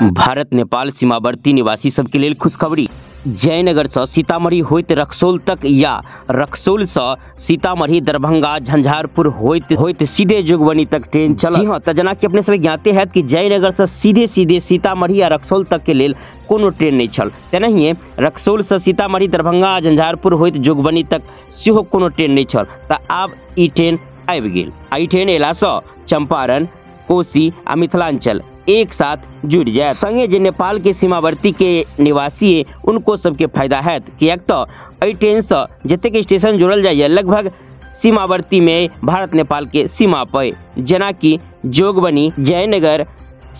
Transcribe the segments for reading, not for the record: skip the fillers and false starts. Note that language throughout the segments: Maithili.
भारत नेपाल सीमावर्ती निवासी सबके लेल खुशखबरी। जयनगर से सीतामढ़ी होइत रक्सौल तक या रक्सौल से सीतामढ़ी दरभंगा झंझारपुर होइत होइत सीधे जोगबनी तक ट्रेन चलत। जी हाँ, तो जेना कि अपने सब ज्ञाते हैत कि जयनगर से सीधे सीधे सीतामढ़ी आ रक्सौल तक के लेल कोनो ट्रेन नहीं छल। तेनाहिए रक्सौल से सीतामढ़ी दरभंगा झंझारपुर होइत जोगबनी तक सेहो कोनो ट्रेन नहीं छल। तो आब ई ट्रेन आबि गेल। आ ई ट्रेन अयलासँ चंपारण, कोसी आ मिथिलांचल एक साथ जुड़ जाए। संगे जे नेपाल के सीमावर्ती के निवासी है उनको सबके फायदा हैत, किएक तो एहि ट्रेन से जतेक स्टेशन जुड़ल जाइए लगभग सीमावर्ती में भारत नेपाल के सीमा पर, जेनाकि जोगबनी, जयनगर,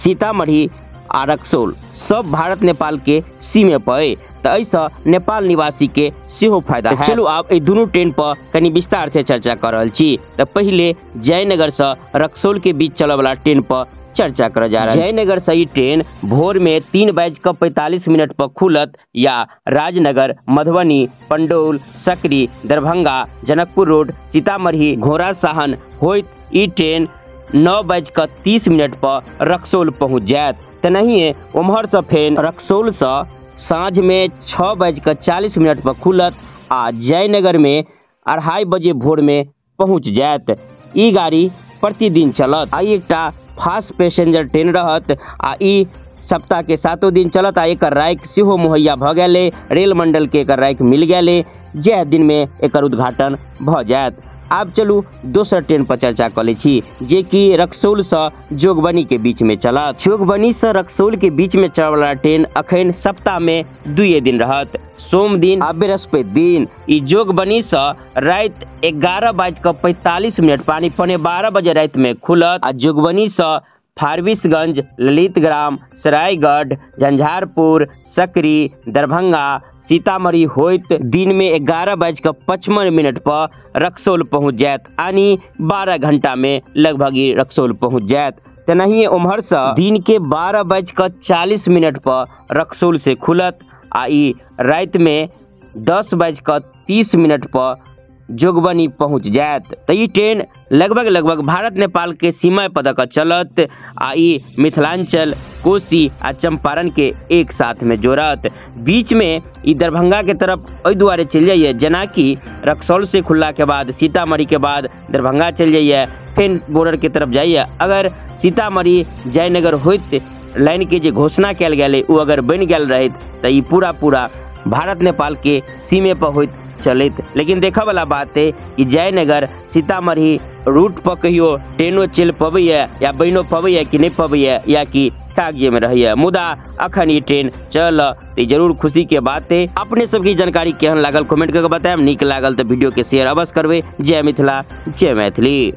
सीतामढ़ी आ रक्सौल सब भारत नेपाल के सीमे पर, तो एहिसँ नेपाल निवासी के सेहो फायदा है। चलू आब एहि दुनू ट्रेन पर कनि विस्तार से चर्चा कर रहल छी। तो पहिले जयनगर से रक्सौल के बीच चलऽ वाला ट्रेन पर चर्चा कर जा रहा है। जयनगर से ई ट्रेन भोर में 3:45 पर खुलत या राजनगर, मधुबनी, पंडौल, सकरी, दरभंगा, जनकपुर रोड, सीतामढ़ी, घोड़ासाहन होइत ई ट्रेन 9:30 पर रक्सौल पहुँच जायत। तेनाहिए उम्हर से फेन रक्सौल से साँझ में 6:40 पर खुलत आ जयनगर में 2:30 बजे भोर में पहुँच जायत। ई गाड़ी प्रतिदिन चलत। आ एकटा फास्ट पैसेंजर ट्रेन रहत आ ई सप्ताह के 7 दिन चलत। आ एकर राइक सेहो मुहैया भ गेलै, रेल मंडल के एकर राइक मिल गेलै, जह दिन में एकर उद्घाटन भ जायत। आब चलू दोसर ट्रेन पर चर्चा कऽ लै छी, जे कि रक्सौल से जोगबनी के बीच में चलत। जोगबनी से रक्सौल के बीच में चलऽ वाला ट्रेन अखन सप्ताह में 2 दिन रहत, सोम दिन आ बृहस्पति दिन। ई जोगबनी से राति 11:45 पानी 11:45 बजे राति में खुलत आ जोगबनी से फारबिसगंज, ललितग्राम, सरायगढ़, झंझारपुर, सकरी, दरभंगा, सीतामढ़ी होइत दिन में 11:55 पर रक्सौल पहुँच जायत, यानी 12 घंटा में लगभग ई रक्सौल पहुँच जायत। तेनाहिए उम्हर से दिन के 12:40 पर रक्सौल से खुलत आ ई राति में 10:30 पर जोगबनी पहुँच जायत। तो ई ट्रेन लगभग लगभग भारत नेपाल के सीमा पर दऽ चलत आ ई मिथिलांचल, कोसी आ चंपारण के एक साथ में जोड़त। बीच में ई दरभंगा के तरफ एहि दुआरे चलि जाइए, जेनाकि रक्सौल से खुलला के बाद सीतामढ़ी के बाद दरभंगा चलि जाइए, फेर बॉर्डर के तरफ जाइए। अगर सीतामढ़ी जयनगर होइत लाइन के जे घोषणा कयल गेलै ओ अगर बनि गेल रहैत तऽ ई पूरा पूरा भारत नेपाल के सीमे पर होइत चलैत। लेकिन देखऽ वाला बात है कि जयनगर सीतामढ़ी रूट पर कहियो ट्रेनो चलि पबैया या बनिओ पबैया कि नहि पबैया या कि कागजे में रहैया, मुदा अखन ई ट्रेन चल तो जरूर खुशी के बात है। अपने सबके जानकारी केहन लागल कमेंट करके बतायब। नीक लागल तो वीडियो के शेयर अवश्य करबै। जय मिथिला, जय मैथिली।